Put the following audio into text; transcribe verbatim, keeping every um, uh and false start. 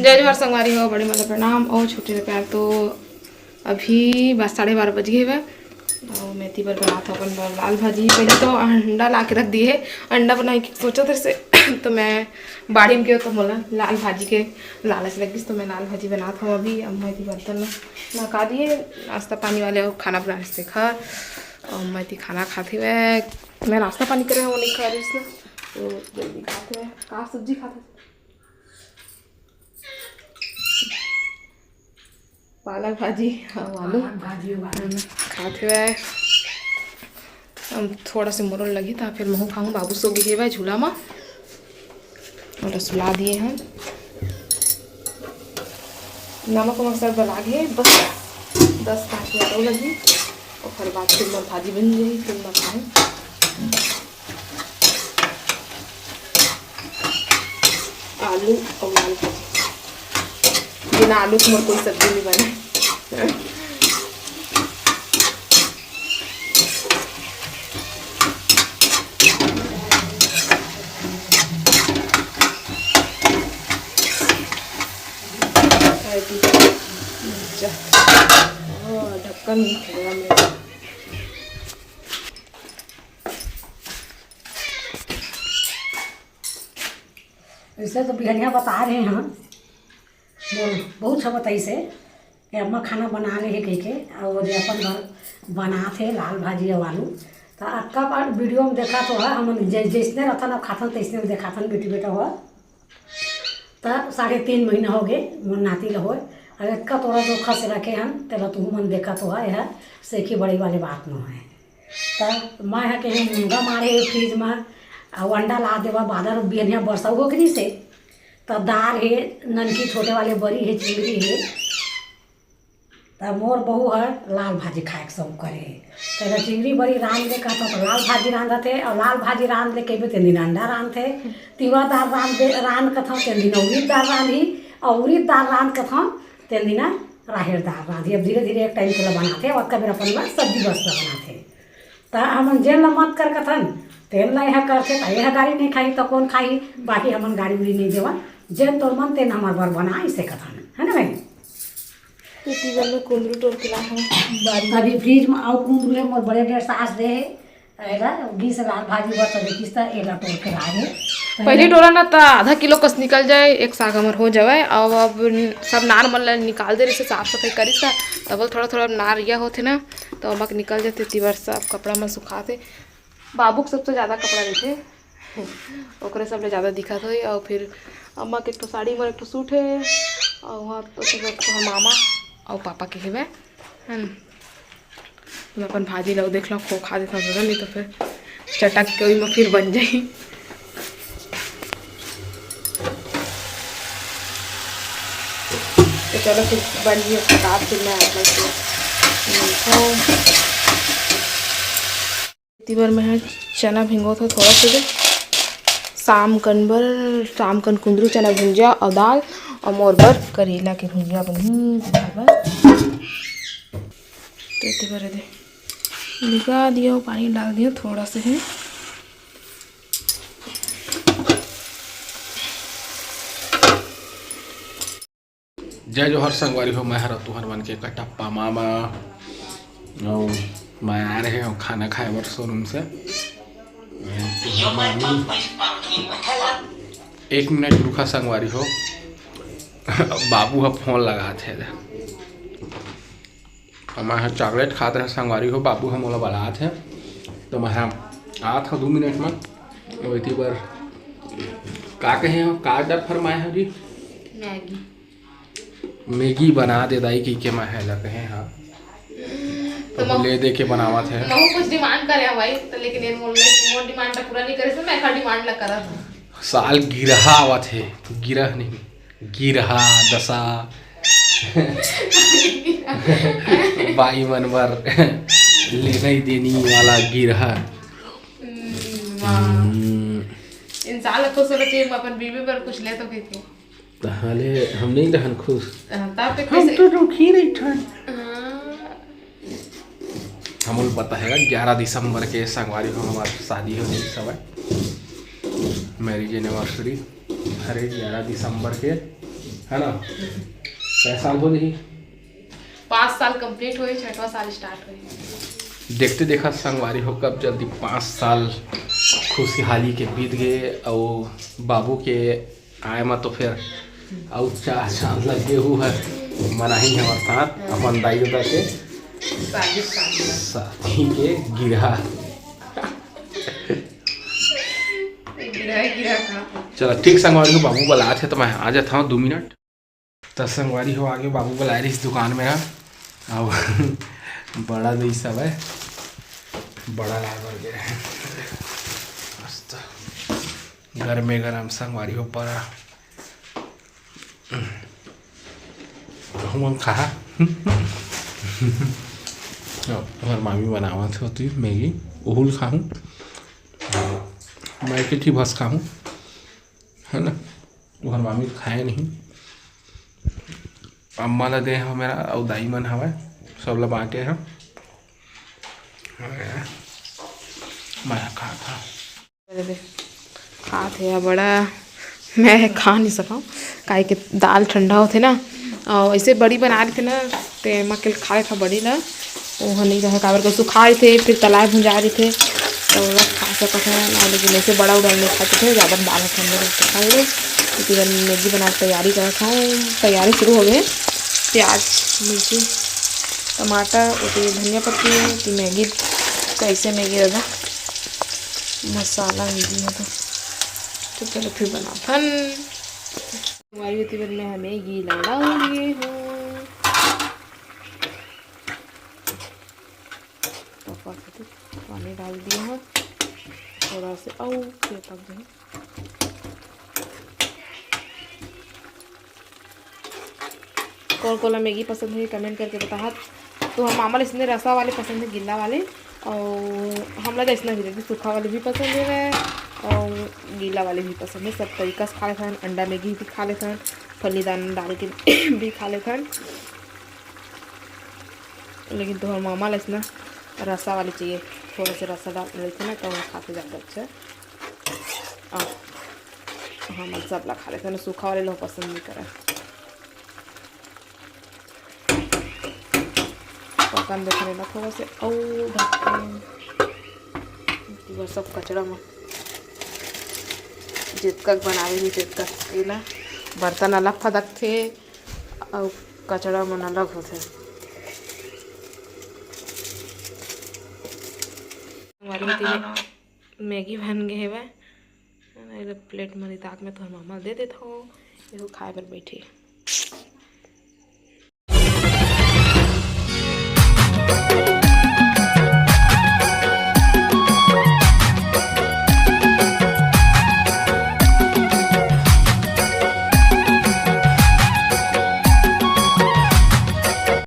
जय जोहार संगवारी हो, बड़े मन ला प्रणाम अउ छोटे ला प्यार। तो अभी बस साढ़े बारह बज गे हवय अउ मैं एती बर बनात हव अपन बर लाल भाजी। पहले तो अंडा ला के रख दिए हे, अंडा बनाए के सोचत रहिसे तो मैं बाड़ी म गेंव तो मोला लाल भाजी के लालच लग गिस, तो मैं लाल भाजी बनात हव। अभी अब मैं एती बर्तन ला नहका दिए, नाश्ता पानी वाले अउ खाना बनाए रहिसे घर, अउ मैं एती खाना खात हवय। मैं नाश्ता पानी करे हव, वो नइ खा रहिस ना, तो जल्दी खात हवय। का सब्जी खात हव? पालक भाजी अउ आलू। पालक भाजी अउ आलू। हम्म, खात हवय। अब थोड़ा से मोरो लगही, त फिर महू खाहूँ। बाबू सो गे हवय झूला म, ओला सुला दिए हन। नमक उमक सब डला गे, बस दस पाँच मिनट अउ लगही, ओकर बाद फिर मोर भाजी बन जाही, फिर मैं खाहूँ। आलू अउ लाल भाजी। बिना आलू के मोर कोई सब्जी नइ बने। जा। ओ, ढक्कन नइ खोला मैं। वइसे तो बिहनिया बता रहे हन, मोर बहुत छ बताइस हे कि अम्मा खाना बना ले हे कहिके, अउ ओदे अपन बर बनात हे लाल भाजी अउ आलू। त अतका बार video म देखा तो हा, हमन जै-, जइसने रथन अउ खाथन तइसने देखाथन बेटी बेटा हो। त साढ़े तीन महीना हो गे मोर नाती ल होय, अउ अतका तोरा जोखा से रखे हन, तेला तुहू मन देखा तो हा, एहा सेखी बड़ई वाले बात नोहे। त मैं ह कहे मुनगा मारे हे fridge म, अउ अंडा ला देवा, बादर बिहनिया बरसा हो करिस हे, त दार हे, ननकी छोटे वाले बरी हे, चिंगरी हे, त मोर बहू ह लाल भाजी खाए के शौक करे हे। त एला चिंगरी बरी रांध ले कहत हव, त लाल भाजी रांधत हे, अउ लाल भाजी रांध ले कहिबे तेन दिन अंडा रांधथे, तिंवरा दार रांध दे, रांध कथव तेन दिन उरीद दार रांधही, अउ उरीद दार रांध कथव तेन दिन राहेर दार रांधही। अब धीरे धीरे एक time के ला बनाथे, अउ अतका बेर अपन बर सब्जी बस ला बनाथे। त हमन जेन ल मत कर कथन, तेन ल एह करथे, त एह गारी नइ खाही, त कोन खाही? बाकी हमन गारी उरी नइ देवन, जेन तोर मन तेन हमर बर बना, अइसे कथन, है ना भाई? एती बर में कुंदरू टोर के लाए हन बारी। अभी fridge म अउ कुंदरू हे, मोर बड़े डेर सास दे हे, एला गिस लाल भाजी बर, त देखिस त एला टोर के लाए हे। त पहिली एला टोरा ना त आधा किलो कस निकल जाए, एक साग हमर हो जावय। अउ अब सब नार मन ल निकाल दे रहिस, साफ सफाई करिस त, तब थोड़ा थोड़ा नार इया होथे ना, त ओमा के निकल जाथे, तेती बर सब कपड़ा मन सुखाथे। बाबू के सबसे ज्यादा कपड़ा रहिथे, ओकरे सबले ज्यादा दिखत होही। अउ फिर अम्मा के एक ठो साड़ी, मोर एक ठो suit हे, अउ वहाँ तो सब एक ठो मामा अउ पापा के हेवय, है ना। मैं अपन भाजी ला देख लो, खोखा देथव, नहीं तो फिर चटक के ओही में फिर बन जाही। तो चलो फिर बन गई फटाक से, मैं आप लोग को मिलता हूँ। एती बर मैं ह चना भिंगोत हव थोड़ा से दे। शाम कन बर, शाम कन कुंदरू चना भुंजिया अउ दाल, अउ मोर बर करेला के भुंजिया बनही दाल बर। तो एती बर दे भिगा दियो, पानी डाल दियो थोड़ा से ही। जय जोहार संगवारी हो, मैं हर तुहर मन के कटप्पा मामा। अउ मैं आ रहे हो खाना खाए बर showroom से। तुहर मामी, एक मिनट रुका संगवारी हो, बाबू ह फोन लगात हे। अउ मैं ह chocolate खात रहे संगवारी हो, बाबू ह मोला बलात हे, तो मैं ह आत हव दू मिनट म। ओती बर का कहे हो, का order फरमाए हो जी? मैगी। मैगी बना दे दाई कहिके मैं ह ल कहे हव। तो तो ले दे के बनावत हे। महू कुछ demand करे हव भाई, तो लेकिन ये मोर, मोर demand ला पूरा नहीं करे, से मैं एकर demand ला करत हव। साल गिरहा आवत हे, गिरह नहीं, गिरहा दशा। बाई मन बर लेना ही देनी वाला गिरहा। हम्म, वाह। हम्म। इंसान ला खुश होना चाहिए, अपन बीवी बर कुछ ले तो कहिके। ताहले हम नहीं रहन खुश। हाँ, तब पे हम कैसे? तो दुखी रहिथन। हाँ। हमन पता है, ग्यारह दिसंबर के संगवारी हो हमार शादी हो गई सब, marriage anniversary। अरे, ग्यारह दिसंबर के है ना? कै साल हो जाही? पाँच साल complete होही, छठवां साल start होही। देखते देखत संगवारी हो, कब जल्दी पाँच साल खुशहाली के बीत गए, अउ बाबू के आए म तो फिर अउ चार चांद लग गए। वो है मनाही हमर साथ अपन दाई ददा के शादी, शादी। शादी के गिरहा। गिरहा, गिरहा का। चला ठीक संगवारी हो, बाबू बलात हे तो मैं आ जाता हूँ दो मिनट। त संगवारी हो, आगे बाबू बलाए रहिस दुकान में ना, अब बड़ा दई सब है, बड़ा लाए बर गे रहे। मस्त गरमे गरम संगवारी हो बड़ा। हमन खा हमार मामी बनावत होती मैगी, ओहुल खाहूँ, मैं के ठी बस खाहूँ, है ना? तुहर मामी खाए नहीं, अम्मा ला दे हव मेरा, अउ दाई मन हवय, सब ला बांटे हव। मैं खा खा। खात हे बड़ा, मैं खा नहीं सकव, काहे के दाल ठंडा होथे ना, अउ ऐसे बड़ी बना लेथे ना, ते एमा के खा लेथव बड़ी ला, ओह नहीं रहे, काबर के सुखा रहिथे, फिर तलाय भुंजा रहिथे, तो ओला खा सकत हन। और लेकिन ऐसे बड़ा उड़ा नहीं खा सकते, ज़्यादा बाल खा ले। क्योंकि मैं मैगी बना के तैयारी करत हूँ, तैयारी शुरू हो गई। प्याज, मिर्ची, टमाटर, ओती धनिया पत्ती है कि मैगी, कैसे मैगी दादा मसाला मैगी है तो, तो चलो फिर बनाथन। हमारी होती, मैं मैगी ला डाल दिए हूँ। तो पानी डाल दिए हैं थोड़ा से, अउ फिर पक जाए। कौन कौन ला मैगी पसंद है, comment करके बताहत। तो हम मामा ला इसने रसा वाले पसंद है, गिल्ला वाले, और हमला तो इसना भी रहते, सूखा वाले भी पसंद है और गीला वाले भी पसंद है। सब तरीका से खा लेथन, अंडा मैगी भी खा लेथन, फली दाना डाल के भी खा लेथन। लेकिन तोहर मामा ला इसना रसा वाली चाहिए, थोड़ा सा रसा डाल लेते ना, तो खाते ज़्यादा अच्छा। आ, हमन सब ला खा लेते ना, सूखा वाले लोग पसंद नहीं करे। पकन देते ना थोड़ा से, अउ ढक्कन, ये सब कचरा में जितका बनावे भी, जितका तेला बर्तन अलग फदकथे, अउ कचरा मन अलग होथे। हमारे होती है मैगी बन गए हेवय, एला प्लेट में निताक में तोहर मामा दे देत हूँ, ये खाए बर बैठे।